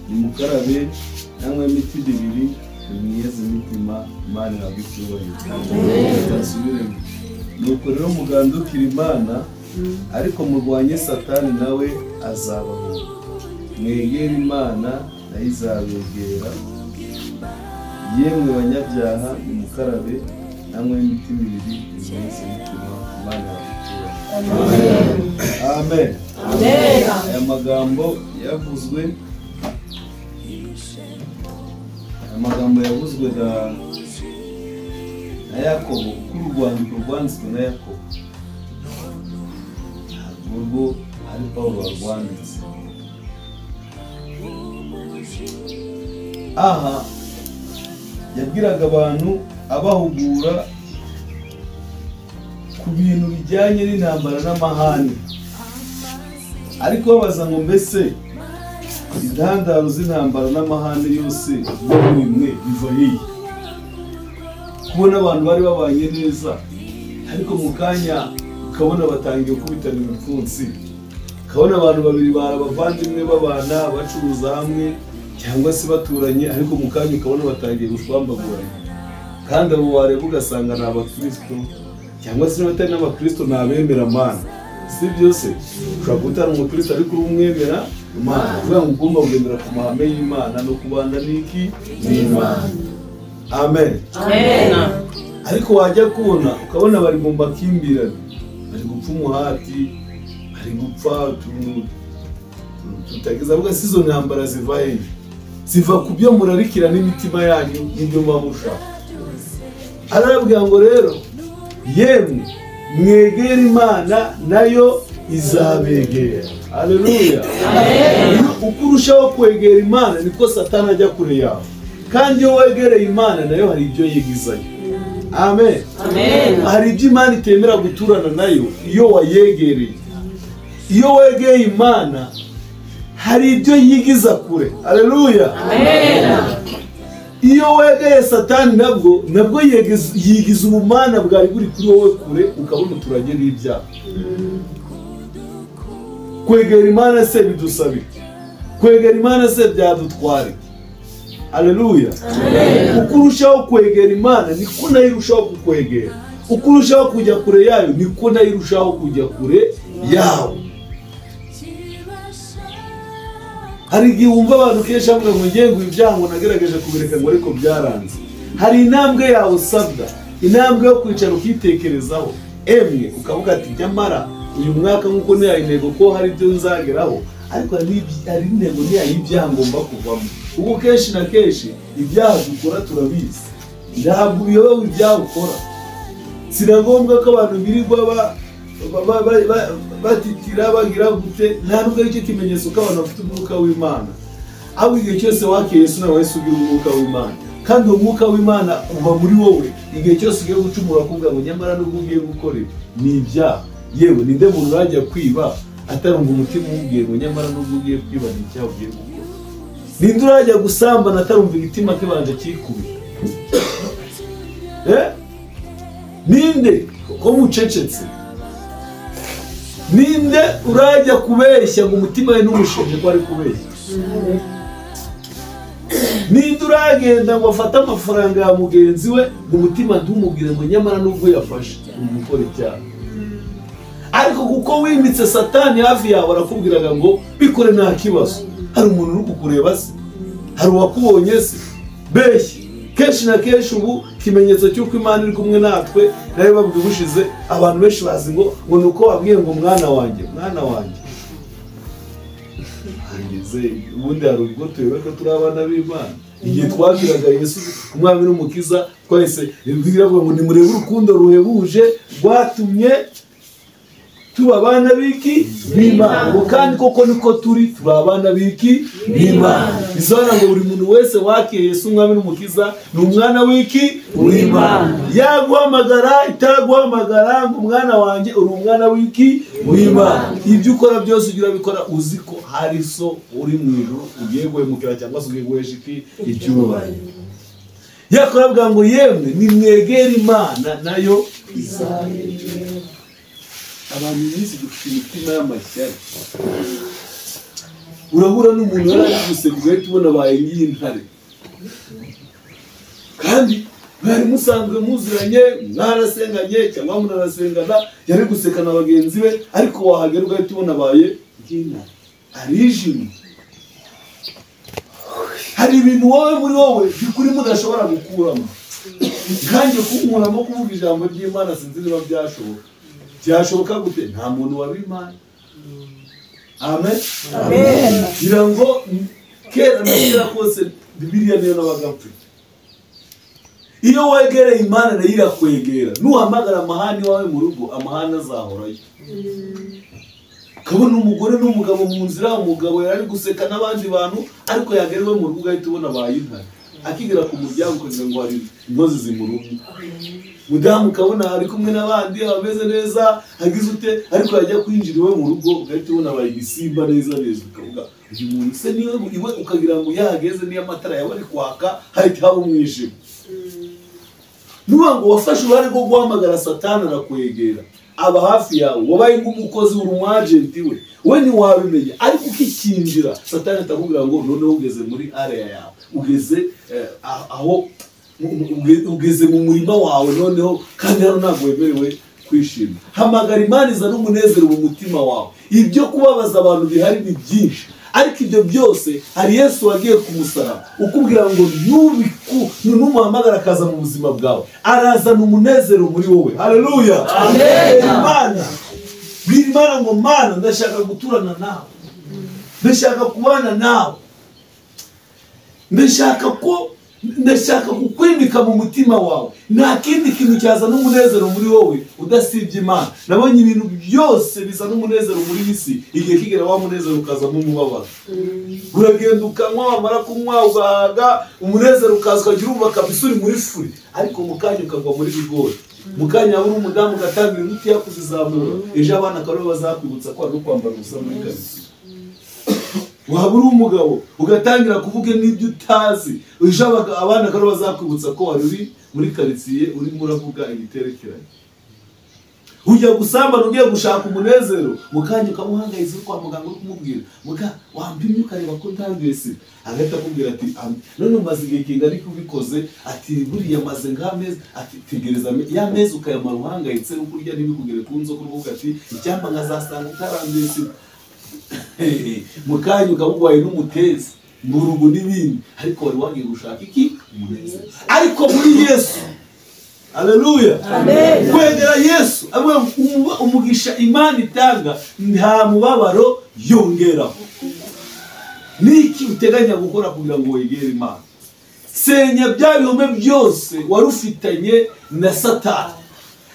nimukarabe namwe imitima ibiri, nimwiyeze imitima, Imana ihabwe icyubahiro. Asubiremo. Nuko rero mugandukire Imana, ariko murwanye Satani nawe azabahunga. Mwegere Imana nayo izabegera. Yemwe banyabyaha, nimukarabe namwe imitima ibiri, nimwiyeze imitima, Imana ihabwe icyubahiro. Amen. Aya magambo yavuzwe, amagambo yavuzwe na Yakobo, kuri urwandiko rwanditswe na Yakobo, ntabwo ari Pawulo warwanditse. Aha yabwiraga abantu abahugura ku bintu bijyanye n'intambara n'amahane, ariko babaza ngo mbese intandaro z'intambara n'amahane yose muri mwe biva hehe? Kubona abantu bari babanye neza, ariko mu kanya ukabona batangiye kubitana ibipfunsi, ukabona abantu babiri barabavandimwe babana bacuruza hamwe cyangwa se baturanye, ariko mu kanya ukabona batangiye gushwambagurana. Kandi abo wareba ugasanga ni abakristo cyangwa se n'abatari n'abakristo ni abemera Imana. Si byose ushobora kuba utari umukristo ariko uri umwemera Imana, kuvuga ngo ugomba kugendera ku mahame y'Imana no kubana n'iki n'Imana. Amen. Ariko wajya kubona ukabona bari mu makimbirane, bari gupfa umuhati, bari gupfa utuntu tutageza. Avuga si izo ntambara ziva hehe? Ziva ku byo murarikira n'imitima yanyu n'ibyo muba mushaka. Arababwira ngo rero yemwe mwegere Imana nayo izabegera. Haleluya. Uko urushaho kwegera Imana niko Satani ajya kure yawe, kandi iyo wegereye Imana nayo hari ibyo yigizayo. Amen. Hari ibyo Imana itemera guturana nayo iyo wayegereye. Iyo wegeye Imana hari ibyo yigiza kure. Haleluya. Iyo wegeye Satani nabwo yigiza ubumana bwari buri kuri wowe kure, ukabona uturanye n'ibyaha. Kwegera Imana se bidusaba iki? Kwegera Imana se byadutwara iki? Haleluya. Uko urushaho kwegera Imana niko nayo irushaho kukwegera. Uko urushaho kujya kure yayo niko nayo irushaho kujya kure yawe. Hari igihe wumva abantu kenshi bavuga ngo ngiye ngo ibyaha ngo nagerageje kubireka ngo ariko byaranze. Hari intambwe yawe usabwa, intambwe yo kwicara ukitekerezaho, emwe ukavuga ati nyamara uyu mwaka nkuko nihaye intego ko hari ibyo nzageraho, ariko hari intego nihaye ibyaha ngomba kuvamo. Kuko kenshi na kenshi ibyaha dukora turabizi, ntabwo uyobewe ibyaha ukora. Si na ngombwa ko abantu birirwa batitira bagira gute, nta nubwo ari cyo kimenyetso ko abantu bafite umwuka w'Imana. Ahubwo igihe cyose wakiriye Yesu nawe wese ugira umwuka w'Imana, kandi uwo mwuka w'Imana uba muri wowe igihe cyose ugiye gucumura kuvuga ngo nyamara nubwo ugiye gukora ibi ni ibyaha. Yewe ninde muntu urajya kwiba atarumva umutima umubwiye ngo nyamara nubwo ugiye kwiba ni icyaha ugiye gukora? Ninde urajya gusambana atarumva igitima kibanje kikubita? Ninde ko mucecetse? Ninde urajya kubeshya ngo umutima we n'umushinje ko ari kubeshya? Ninde uragenda ngo afate amafaranga ya mugenzi we ngo umutima ntumubwire ngo nyamara nubwo yafashe uri gukora icyaha? Ariko kuko wimitse Satani hafi yawe arakubwiraga ngo bikore nta kibazo. Hari umuntu uri kukureba se? Hari uwakubonye se? Beshya. Kenshi na kenshi ubu ikimenyetso cy'uko Imana iri kumwe natwe, nayo babwiye ubushize, abantu benshi bazi ngo nuko wabwiye ngo mwana wanjye, mwana wanjye. Hangeze ubundi hari ubwo tuyobewe ko turi abana b'Imana. Igihe twakiraga Yesu umwami n'umukiza, twahise biravuga ngo nimurebe urukundo ruhebuje rwatumye tuba abana b'iki b'Imana. Ngo kandi koko niko turi abana b'iki b'Imana. Bisobanura ngo buri muntu wese wakiriye Yesu umwami n'umukiza ni umwana w'iki w'Imana. Yaguhamagara itaguhamagara ngo umwana wanjye, uri umwana w'iki w'Imana. Ibyo ukora byose ugira bikora uzi ko hari so uri mu ijuru ugiye guhemukira cyangwa se ugiye guhesha iki icyubahiro. Yakora avuga ngo yemwe nimwegere Imana nayo izabegera. Abantu iminsi dufite imitima y'amashyari. Urahura n'umuntu yari ari guseka ugahita ubona abaye nk'intare, kandi mwari musanzwe muziranye, mwarasenganye cyangwa munarasengana, yari guseka na bagenzi be, ariko wahagera ugahita ubona abaye nk'intare, arijimye. Hari ibintu wowe muri wowe bikurimo udashobora gukuramo. Nkanjye kunkuramo kuvuga ijambo ry'Imana sinzi niba byashoboka. Byashoboka gute? Nta muntu wabimpaye. Amen. Amen. Ngira ngo kera na kera kose Bibiliya niyo nabaga mfite. Iyo wegereye Imana nayo irakwegera. Nuhamagara amahani iwawe mu rugo, amahani azahorayo. Kabona umugore n'umugabo mu nzira, umugabo yari guseka n'abandi bantu, ariko yagera iwe mu rugo ugahita ubona abaye intare. Akigera ku muryango ukagira ngo hari inkozi zimurumye. Mudamu ukabona ari kumwe n'abandi abameze neza, agize ute, ariko yajya kwinjira iwe mu rugo ugahita ubona abaye igisimba neza neza, ukavuga uyu muntu se niwe iwe, ukagira ngo yahageze niyo amatara yawe ari kwaka hahita haba umwijima. Nuba ngo wafashe uruhare rwo guhamagara Satani arakwegera, aba hafi yawe, wabaye nk'umukozi uri umwajenti we, we ntiwabimenya, ariko ukikinjira Satani atakubwira ngo noneho ugeze muri area yawe, ugeze aho ugeze mu murima wawe noneho, kandi hano ntabwo wemerewe kwishima. Hamagara Imana izana umunezero mu mutima wawe. Ibyo kubabaza abantu bihari ni byinshi, ariko ibyo byose hari Yesu wagiye ku musaraba ukubwira ngo numuhamagara akaza mu buzima bwawe, arazana umunezero muri wowe. Haleluya. Amen. Imana, bwira Imana ngo Mana, ndashaka guturana nawe, ndashaka kubana nawe, ndashaka kukwimika mu mutima wawe. Nta kindi kintu cyazana umunezero muri wowe udasibye Imana. Nabonye ibintu byose bizana umunezero muri iyi si, igihe kigera wa munezero ukazamo umubabaro. Uragenda ukanywa, wamara kunywa ugahaga, umunezero ukaza ukagira umva kabisa uri muri furi, ariko mu kanya ukagwa muri bigori. Mu kanya waba uri umudamu ugatangira imiti yakuzizamura, ejo abana akaba aribo bazakwibutsa ko wari kwambara ubusa muri karitsiye. Waba uri umugabo ugatangira kuvuga n'ibyo utazi, ejo abana akaba aribo bazakwibutsa ko wari uri muri karitsiye urimo uravuga ibiterekeranye. Ujya gusambana ugiye gushaka umunezero, mu kanya ukamuhangayitse uri kwa muganga uri kumubwira, muga wampimye ukareba ko ntanduye sida, agahita akubwira ati none umaze igihe kingana iki ubikoze? Ati buriya maze nk'amezi. Ati tegereza ya mezi ukayamara uhangayitse uri kurya ntibikugere ku nzoka, uruvuga ati icyampa nkazasanga utaranduye sida. Mu kanya ukaba urwaye n'umutezi, mburugu n'ibindi, ariko wari wagiye gushaka iki? Umunezero. Ariko muri Yesu, haleluya, kwegera Yesu, umugisha Imana itanga nta mubabaro yongeraho. Niki uteganya gukora kugira ngo wegere Imana? Senya bya bihome byose wari ufitanye na Satani.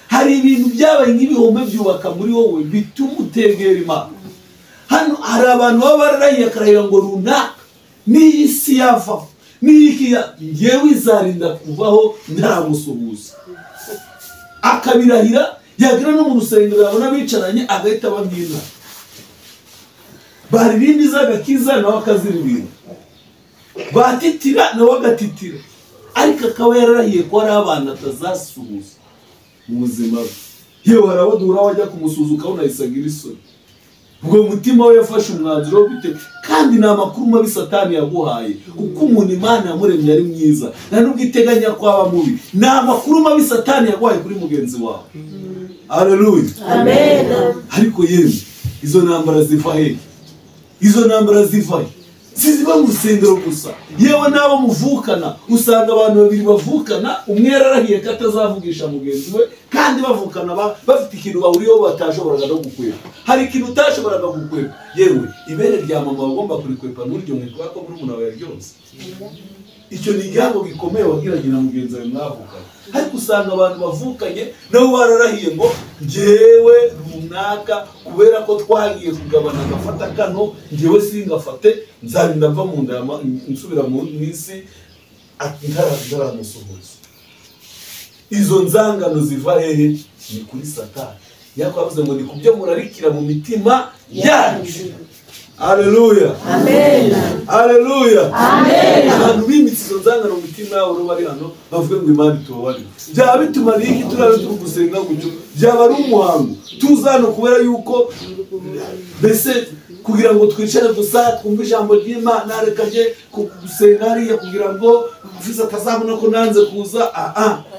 Hari ibintu byabaye nk'ibihome byubaka muri wowe bituma utegera Imana. Hano hari abantu baba bararahiye akarahira ngo runaka n'iyi si yavaho, n'iyi ngewe izarinda kuvaho ntaramusuhuza, akabirahira, yagera no mu rusengero yabona bicaranye agahita aba nk'intare. Baririmba iz'agakiza nawe akaziririmba, batitira nawe agatitira, ariko akaba yararahiye ko hari abantu atazasuhuza mu buzima bwe. Yewe hari abo duhura wajya kumusuhuza ukabona yisagira isoni. Ubwo mutima we yafashe umwanzuro wo gute, kandi ni amakuru mabi Satani yaguhaye, kuko umuntu Imana yamuremye ari mwiza, nta nubwo iteganya ko aba mubi. Ni amakuru mabi Satani yaguhaye kuri mugenzi wawe. Haleluya. Amen. Ariko yemwe izo ntambara ziva hehe? Izo ntambara ziva he? Siziba mu rusengero gusa, yewe n'abo muvukana. Usanga abantu babiri bavukana, umwe yararahiye ko atazavugisha mugenzi we, kandi bavukana bafite ikintu bahuriyeho batashoboraga no gukwepa. Hari ikintu utashoboraga gukwepa, yewe ibere rya mama bagomba kurikwepa n'uryo mwitwa ko muri umuntu wawe yaryonse. Icyo ni igihango gikomeye wagiranye na mugenzi wawe mwavukanye. Ariko usanga abantu bavukanye nabo bararahiye ngo njyewe runaka kubera ko twagiye kugabana agafata kano, njyewe singafate, nzarinda mva mu nda nsubira mu isi ntaramusuhuza. Izo nzangano ziva hehe? Ni kuri Satani. Yakobo ngo ni kubyo murarikira mu mitima yanyu. Haleluya. Amen. Haleluya. Amen. Abantu bimitse izo nzangano mu mitima yabo bari hano bavuge ngo Imana itubabarire. Byaba bitumariye iki turabe turi gusenga gutyo? Byaba ari umuhango tuza hano kubera yuko mbese Kugira ngo twicare gusa twumve ijambo ry'Imana, reka njye gusenga hariya kugira ngo mfise atazabona ko nanze kuza.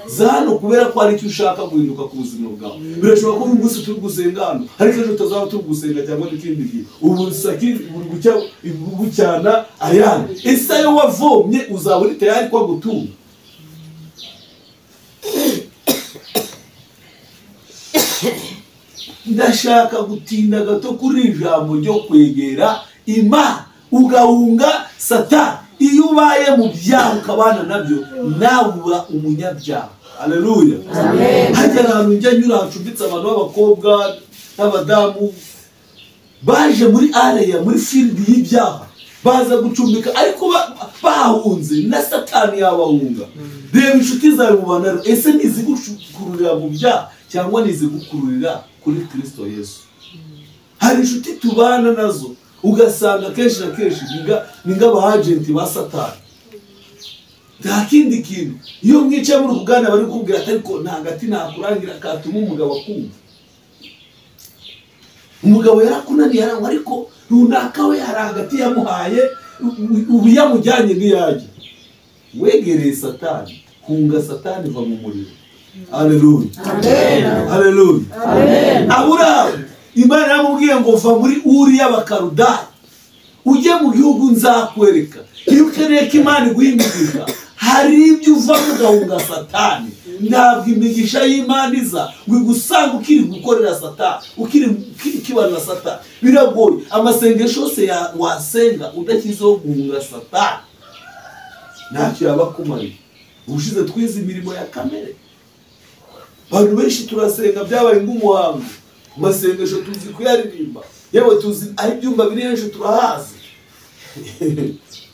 Za hano kubera ko hari icyo ushaka guhinduka ku buzima bwawe. Birashoboka ko uyu munsi turi gusenga hano, ariko ejo tutazaba turi gusenga cyangwa n'ikindi gihe. Ubu saki buri gucya gucyana ayandi. Ese ayo wavomye uzaba uri tayari kwa gutunga? Ndashaka gutinda gato kuri ijambo ryo kwegera Imana ugahunga Satani. Iyo ubaye mu byaha ukabana nabyo, nawe uba umunyabyaha. Haleluya. Hajya ahantu njya nyura hacumbitse abantu b'abakobwa n'abadamu baje muri area, muri field y'ibyaha, baza gucumbika ariko bahunze na Satani yabahunga. Reba inshuti zawe mubana, ese nizigukururira mu byaha cyangwa nizigukururira kuri Kristo Yesu? Hari inshuti tubana nazo ugasanga kenshi na kenshi ni nk'abagenti ba Satani. Nta kindi kintu. Iyo mwicaye muri kuganira bari kukubwira ati ariko nta gati nakurangira katuma umugabo akumva. Umugabo yarakunaniye arangwa, ariko runaka we hari hagati yamuhaye, ubu yamujyanye n'iyajye. Wegereye Satani, hunga Satani, va mu muriro. Haleluya. Amen. Haleluya. Amen. Aburahamu Imana yaramubwiye ngo va muri Uri y'Abakaludaya ujye mu gihugu nzakwereka. Iyo ukeneye ko Imana iguha imigisha, hari ibyo uvamo ugahunga Satani. Ntabwo imigisha y'Imana iza ngo igusanga ukiri gukorera Satani, ukiri ukibana na Satani. Biragoye. Amasengesho yose wasenga udashyizeho guhunga Satani, ntacyo yaba akumariye. Ubushize twize imirimo ya kamere. Abantu benshi turasenga byabaye nk'umuhango. Amasengesho tuzi kuyaririmba, yewe tuzi aho ibyumba biri henshi turahazi.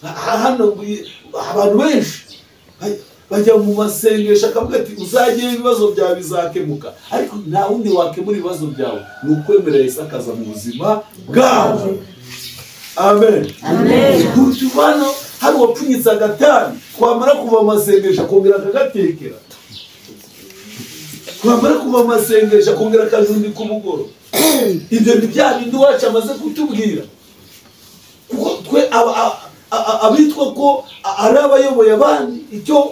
Hano abantu benshi bajya mu masengesho akavuga ati uzajye ibibazo byawe bizakemuka, ariko nta wundi wakemura ibibazo byawe ni ukwemera Yesu akaza mu buzima bwawe. Amen. Amen. Hano hari uwapfunyitse agatari, twamara kuva mu masengesho akongera akagatekera, twamara kuva mu masengesho akongera akajundika umugoro. Ibyo ni bya bindi iwacu amaze kutubwira, kuko twe abitwa ko ari abayoboye abandi, icyo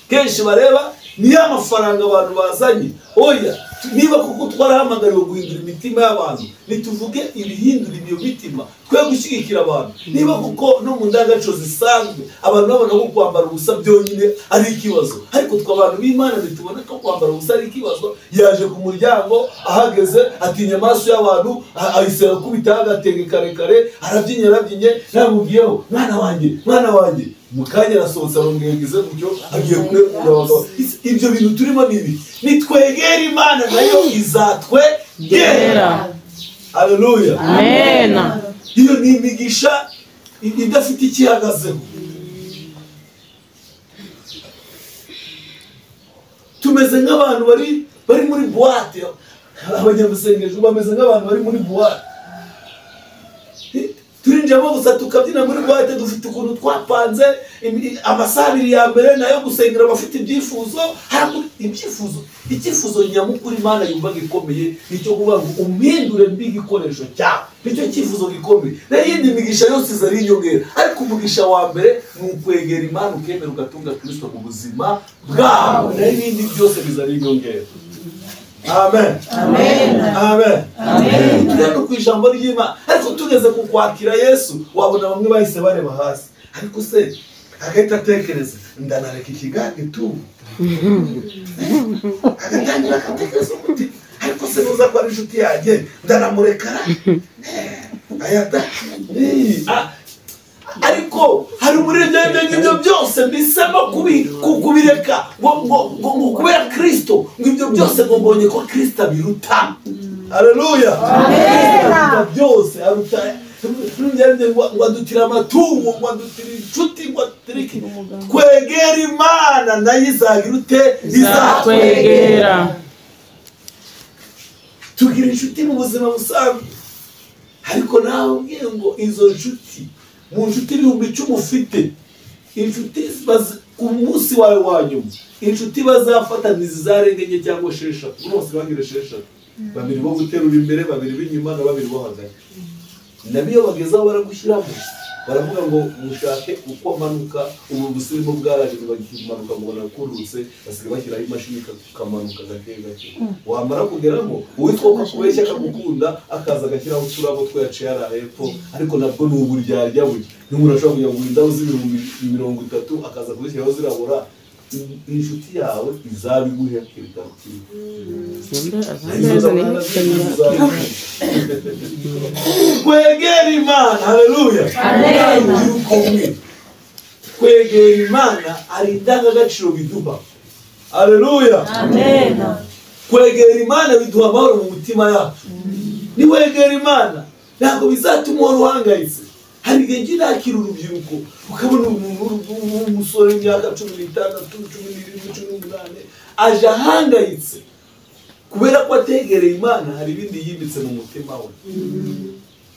kenshi bareba ni ya mafaranga abantu bazanye. Oya, niba kuko twarahamagariwe guhindura imitima y'abantu, nituvuge ibihindura iyo mitima, twe gushyigikira abantu. Niba kuko no mu ndangagaciro zisanzwe abantu babona ko kwambara ubusa byonyine ari ikibazo, ariko twe abantu b'Imana ntitubona ko kwambara ubusa ari ikibazo. Yaje ku muryango ahageze atinya amaso y'abantu, ahise akubita agatenge karekare, arabyinye arabyinye, namubwiyeho mwana wanjye, mwana wanjye. Mu kanya arasohotse arongera gutyo agiye kurekura abagabo. Ibyo bintu turimo ni ibi, nitwegera Imana nayo izatwegera. Haleluya. Amen. Iyo ni imigisha idafite ikihagazeho. Tumeze nk'abantu bari muri boîte. Abanyamusengesho bameze nk'abantu bari muri boîte. Turinjiramo gusa tukabyina muri boîte, dufite ukuntu twapanze amasaha abiri ya mbere nayo gusengera abafite ibyifuzo. Ibyifuzo, icyifuzo nyamukuru Imana yumva gikomeye nicyo kuvuga ngo umpindure mbi igikoresho cyawe, nicyo cyifuzo gikomeye. Rero iyindi migisha yose iza ari inyongera, ariko umugisha wa mbere ni ukwegera Imana ukemera ugatunga Kristo mu buzima bwawe, naho ibindi byose biza ari inyongera. Amen. Amen. Amen. Amen. Tugenda ku ijambo ry'Imana, ariko tugeze ku kwakira Yesu wabona bamwe bahise bareba hasi, ariko se agahita atekereza ndanareka ikigage tu, agatangira agatekereza umuti, ariko se nuza ko ari inshuti yanjye ndanamureka ayata. Ariko hari umurengenge ibyo byose mbisemo kubireka ngo kubera Kristo, ngo ibyo byose ngo mbonye ko Kristo abiruta. Haleluya. Amen. Byose aruta. Ngo adutira amatungo, ngo adutira inshuti, ngo adutira iki. Twegera Imana nayo izagira ute? Izatwegera. Tugira inshuti mu buzima busanzwe, ariko nawe ubwiye ngo izo nshuti, mu nshuti 10,000 ufite, inshuti ku munsi wawe wa nyuma, inshuti bazafata ntizizarenga 4 cyangwa 6. Bose bagira 6, 2 bo guterura imbere, 2 b'inyuma na 2 bo hagati. Nabiyo bagezaho baragushyiramo baravuga ngo mushake uko amanuka. Ubu busirimu bwaraje bakimanuka ngo barakurutse, basigaye bashyiraho imashini kamanuka gake gake. Wamara kugeramo uwitwa ko akubeshya akagukunda akaza agashyiraho uturabo two yaciye hariya hepfo, ariko nabwo ni uburyarya burya. N'umuntu ashobora kujya kugura indabo z'ibihumbi 30 akaza kuzishyiraho zirabura. Inshuti yawe izabiguhe hakiri kare. Kwegera Imana, haleluya. Kwegera Imana ari indangagaciro biduha. Haleluya. Kwegera Imana biduha amahoro mu mutima yacu. Niwegera Imana ntabwo bizatuma uhora uhangayitse. Hari igihe njye nakira urubyiruko ukabona umuntu w'umusore w'imyaka 16, 17, 18 aje ahangayitse kubera ko ategereye Imana. Hari ibindi yimitse mu mutima we.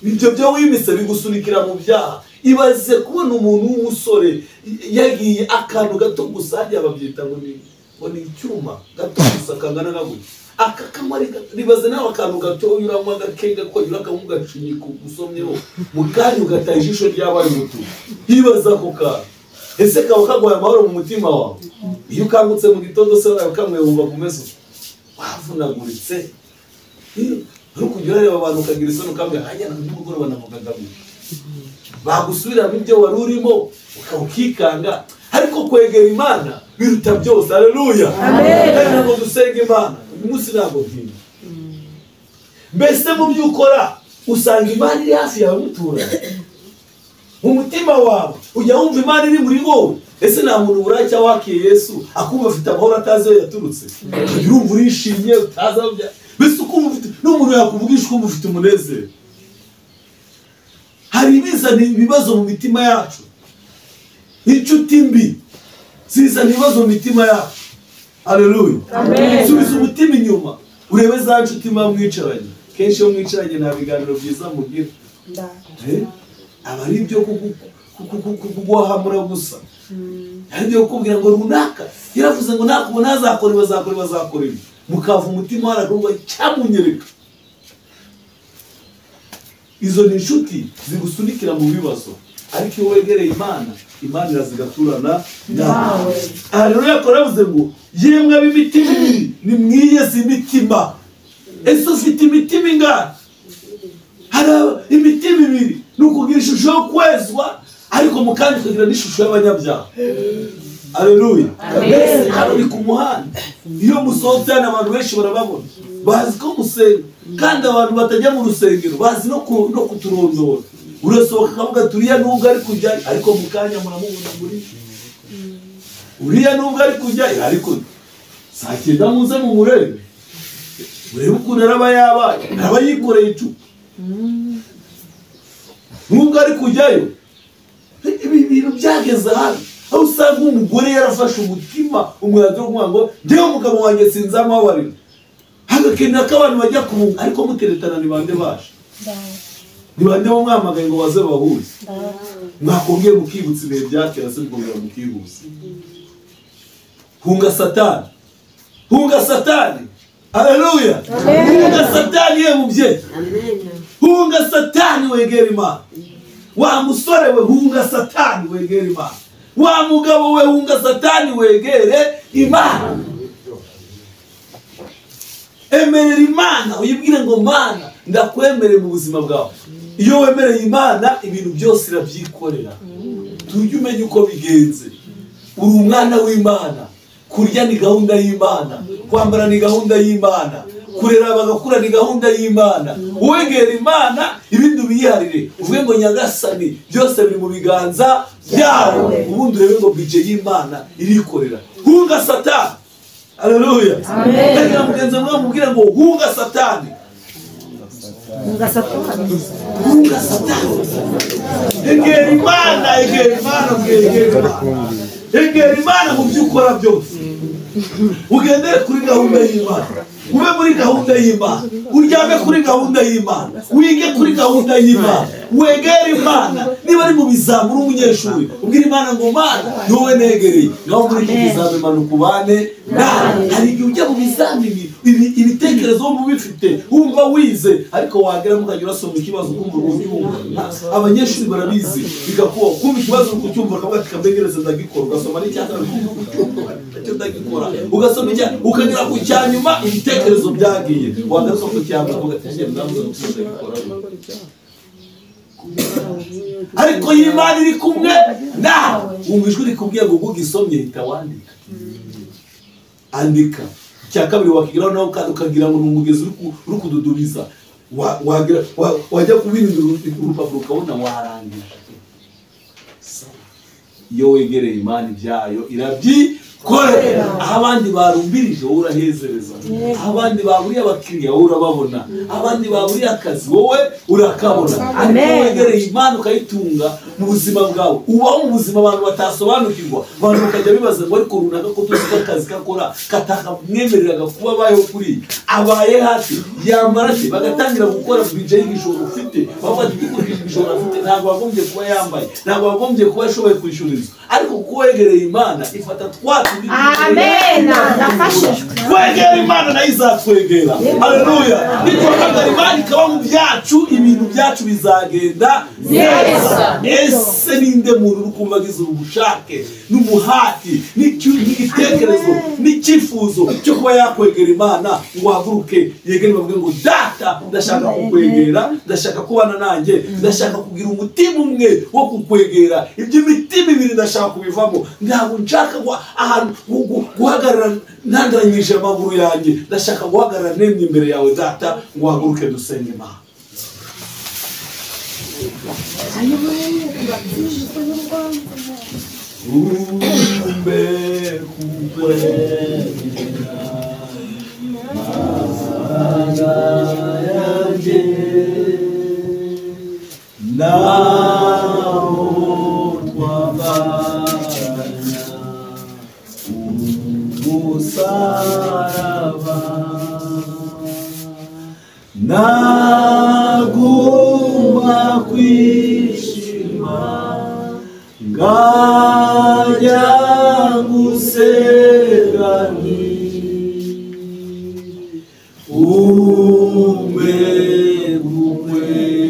Ibyo byo wimitse bigusunikira mu byaha. Ibaze kubona umuntu w'umusore yagiye akantu gato gusa, hajya babyita ngo ni icyuma gato gusa kangana na gutya, akakamari gato. Ibaze nawe akantu gato uranywa gake gako urakamugacinyika ugusomyeho mu kanya ugataha ijisho ryabaye umutuku. Ibaze ako kantu, ese kaba kaguhaye amahoro mu mutima wawe? Iyo ukangutse mu gitondo se wawe kamwe wumva kumeze wavunaguritse. Uri kujya urareba abantu ukagira isoni ukambwira hajya na nimugoroba navugaga gutya, bagusubiramo ibyo wari urimo ukikanga. Ariko kwegera Imana biruta byose. Haleluya. Ntabwo dusenga Imana uyu munsi, ntabwo ntinya. Mbese mu byo ukora usanga Imana iri hafi yawe muturanye mu mutima wawe, ujya wumva Imana iri muri wowe. Ese nta muntu buracya wakiye Yesu akumva afite amahoro atazi aho yaturutse? Urumva urishimye utazi aho bya, mbese ukumva ufite n'umuntu yakuvugisha ukumva ufite umunezero. Hari ibizana ibibazo mu mitima yacu. Inshuti mbi zizana ibibazo mu mitima yacu. Haleluya. Subiza umutima inyuma urebe za nshuti mba mwicaranye. Kenshi iyo mwicaranye nta biganiro byiza mugira, aba ari ibyo kuguhamura gusa. Hari ibyo kukubwira ngo runaka yaravuze ngo nakubona azakora ibi azakora ibi azakora ibi, mukava umutima warakumva cyamunyereka. Izo ni inshuti zigusunikira mu bibazo, ariko iyo wegereye Imana, Imana irazigaturana nawe. Haleluya. Koravuze ngo yemwe ab'imitima ibiri nimwiyeze imitima. Ese ufite imitima ingana? Hari imitima ibiri, ni ukugira ishusho yo kwezwa ariko mu kandi ukagira n'ishusho y'abanyabyaha. Haleluya. Mbese hano ni ku muhanda, iyo musohotse hano abantu benshi barababona, bazi ko musenga, kandi abantu batajya mu rusengero bazi no kuturondora. Urasohoka ukavuga turiya nubwo ari kujya, ariko mu kanya muramubona muri uriya nubwo ari kujya, ariko saa 9 muze mumurebe, urebe ukuntu araba yabaye, araba yikoreye icupa nubwo ari kujyayo. Ibi bintu byageze hano aho usanga umugore yarafashe umutima umwanzuro wo kuvuga ngo njyewe umugabo wanjye sinzamubabarira, hagakenera ko abantu bajya kubunga. Ariko muteretana ni bande baje? Ni bande bo mwamagaye ngo baze bahuze? Mwakongeye mukibutsa ibihe bya kera se mukongera mukihuza. Hunga Satani, hunga Satani. Haleluya. Hunga Satani ye mubyeyi, hunga Satani wegera Imana. Wa musore we hunga Satani wegere Imana. Wa mugabo we hunga Satani wegere Imana. Emerera Imana uyibwire ngo Mana ndakwemereye mu buzima bwawe. Iyo wemereye Imana ibintu byose irabyikorera. Tujye umenya uko bigenze. Uri umwana w'Imana. Kurya ni gahunda y'Imana, kwambara ni gahunda y'Imana, kurera bagakura ni gahunda y'Imana. Wegera Imana ibindi ubiyiharire, uvuge ngo Nyagasani byose biri mu biganza byawe. Ubundi urebe ngo bije y'Imana irikorera. Hunga Satani. Haleluya. Amen. Mugenzi mwe mubwire ngo hunga Satani. Hunga Satani. Hunga Satani. Egera Imana, egera Imana, egera Imana. Egera Imana mu byo ukora byose. Ugendere kuri gahunda y'Imana. Ube muri gahunda y'Imana. Uryame kuri gahunda y'Imana. Wige kuri gahunda y'Imana. Wegere Imana. Niba ari mu bizami uri umunyeshuri, ubwira Imana ngo Mana ni wowe negereye. Ngaho muri iki bizami manuka ubane nawe. Hari igihe ujya mu bizamini Ibitekerezo wumva ubifite, wumva wize, ariko wagera mukajya urasoma ikibazo ukumva ubyumva. Abanyeshuri barabizi, bigakuba kumva ikibazo ukucyumva ukavuga ati kambegereze ndagikora, ugasoma n'icya kabiri ukumva icyo ndagikora, ugasoma icya ukagera ku cya nyuma ibitekerezo byagiye, wagaruka ku cya mbere ukavuga ati njye ndavuze ngo ndagikora. Ariko y'Imana iri kumwe nawe, wumva ijwi rikubwiye ngo ugisomye hita wandika. Andika. Icya kabiri wakigeraho nawe ukagira ngo ni umugezi uri kududubiza, wajya kubirindira urupapuro ukabona warangije. Iyo wegereye Imana ibyayo irabyikorera. Aho abandi barumbirije wowe urahezereza, aho abandi baburiye abakiriya wowe urababona, abandi baburiye akazi wowe urakabona. Ariko wegereye Imana ukayitunga mu buzima bwawe, ubaho mu buzima abantu batasobanukirwa, abantu bakajya bibaza ngo ariko runaka ko tuzi ko akazi kakora katakamwemereraga kuba abayeho kuri abaye hafi yambara ati, bagatangira gukora bije y'igishoro ufite, bavuga ati dukurikije igishoro afite ntabwo wagombye kuba yambaye, ntabwo wagombye kuba ashoboye kwishyura inzu. Ariko kuko wegereye Imana ifata twa tundi. Amen. Kwegera Imana nayo izatwegera. Haleluya. Nitwahagara Imana ikaba mu byacu, ibintu byacu bizagenda neza. Ese ninde muntu uri kumva agize ubushake n'umuhati n'igitekerezo n'icyifuzo cyo kuba yakwegera Imana ngo ahaguruke yegere bavuge ngo data ndashaka kukwegera, ndashaka kubana nanjye, ndashaka kugira umutima umwe wo kukwegera, iby'imitima ibiri ndashaka kubivamo, ntabwo nshaka ahantu guhagarara ntandanyije amaguru yanjye, ndashaka guhagarara nemye imbere yawe data, ngo uhaguruke dusenge Imana. Umbe kukwegera Mana yanjye, naho twabana umusaraba, naguma kwishima ngajya gusenga nti umbe kukwegera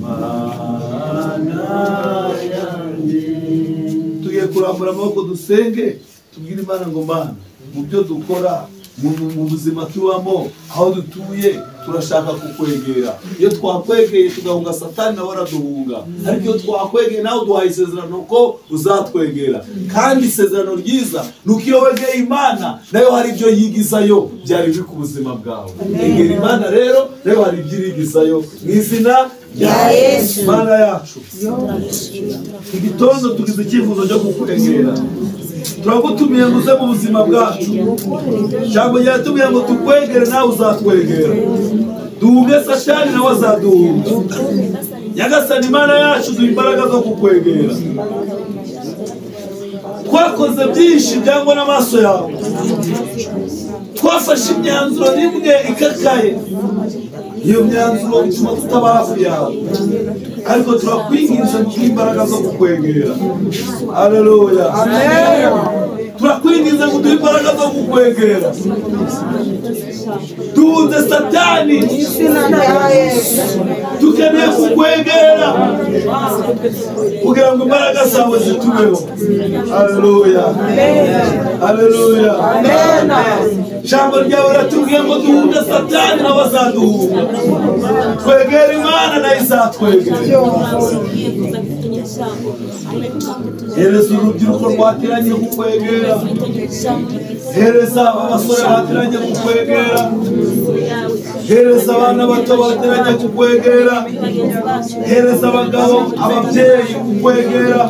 Mana yanjye. Tugiye kurambura amaboko dusenge, tubwire Imana ngo Mana, mu byo dukora, mu buzima tubamo, aho dutuye, turashaka kukwegera. Iyo twakwegeye tugahunga Satani nawe araduhunga, ariko iyo twakwegeye nawe uduhaye isezerano ko uzatwegera. Kandi isezerano ryiza ni uko iyo wegeye Imana nayo hari ibyo yigizayo byari biri ku buzima bwawe. Egera Imana rero nayo hari ibyo irigizayo mu izina rya Yesu. Mana yacu, igitondo tugize icyifuzo cyo kukwegera, turagutumiye ngo uze mu buzima bwacu. Ijambo ryatubwiye ngo tukwegere nawe uzatwegera, duhunge Satani nawe azaduhunga. Nyagasani Imana yacu, duha imbaraga zo kukwegera. Twakoze byinshi byangwa n'amaso yawe, twafashe imyanzuro rimwe ikakaye, iyo myanzuro ituma tutaba hafi yawe, ariko turakwinginze ngo imbaraga zo kukwegera. Haleluya. Turakwinginze ngo duhe imbaraga zo kukwegera. Duhunze Satani, dukeneye kukwegera kugira ngo imbaraga zawe zitubeho. Haleluya. Haleluya. Ijambo ryawe riratubwiye ngo duhunge Satani nawe azaduhunga, twegere Imana nayo izatwegera. Hereza urubyiruko rwateranye kukwegera, hereza abasore bateranye kukwegera, hereza abana bato bateranye kukwegera, hereza abagabo ababyeyi kukwegera.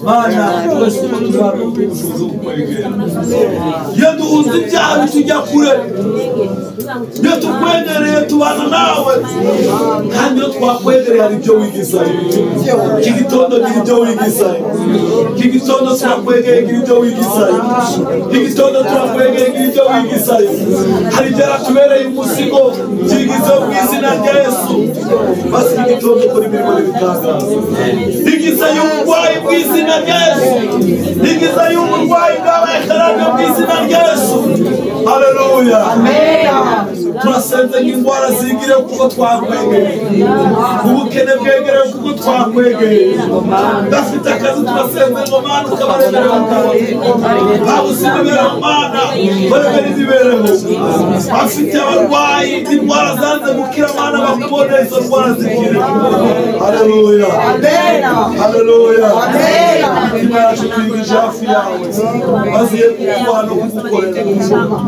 Mana, twese uko tuzaba ubushobozi bwo kukwegera. Iyo duhunze ibyaha bitujya kure, iyo tukwegereye tubana nawe, kandi iyo twakwegereye hari ibyo wigizayo. Iki gitondo gira ibyo wigizayo, iki gitondo turakwegeye gira ibyo wigizayo, iki gitondo turakwegeye gira ibyo wigizayo. Hari ibyaratubereye umuzigo, byigizeho mu izina rya Yesu. Maze igitondo ukora imirimo n'ibitangaza. Igiza y'uburwayi mu izina rya Yesu. Igiza y'uburwayi bwabaye karande mu izina rya Yesu. Haleluya. Turasenze ngo indwara zigire kuko twakwegereye. Ubukene bwegereye kuko twakwegereye. Udafite akazi turasenze ngo Mana ukabaremere bakabona. Babuze imibereho Mana baremere imibereho. Bafite abarwayi indwara zanze gukira Mana bakubone izo ndwara zikire. Haleluya. Haleluya. Imitima yacu tuyigije hafi yawe. Maze ye kukubaha no kugukorera.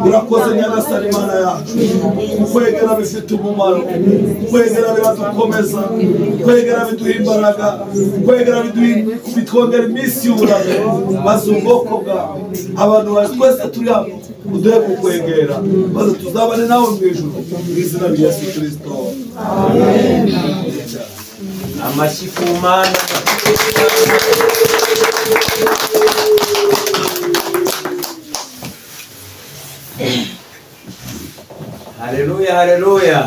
Urakoze Nyagasani Mana yacu. Kwegera bifite umumaro. Kwegera biradukomeza. Kwegera biduha imbaraga. Kwegera bitwongera iminsi y'uburame. Maze ubwoko bwawe abantu bawe twese turi hano uduhe kukwegera maze tuzabane nawe mu ijuru mu izina rya Yesu Kristo. Amen. Amashyi ku Mana. Haleluya, haleluya.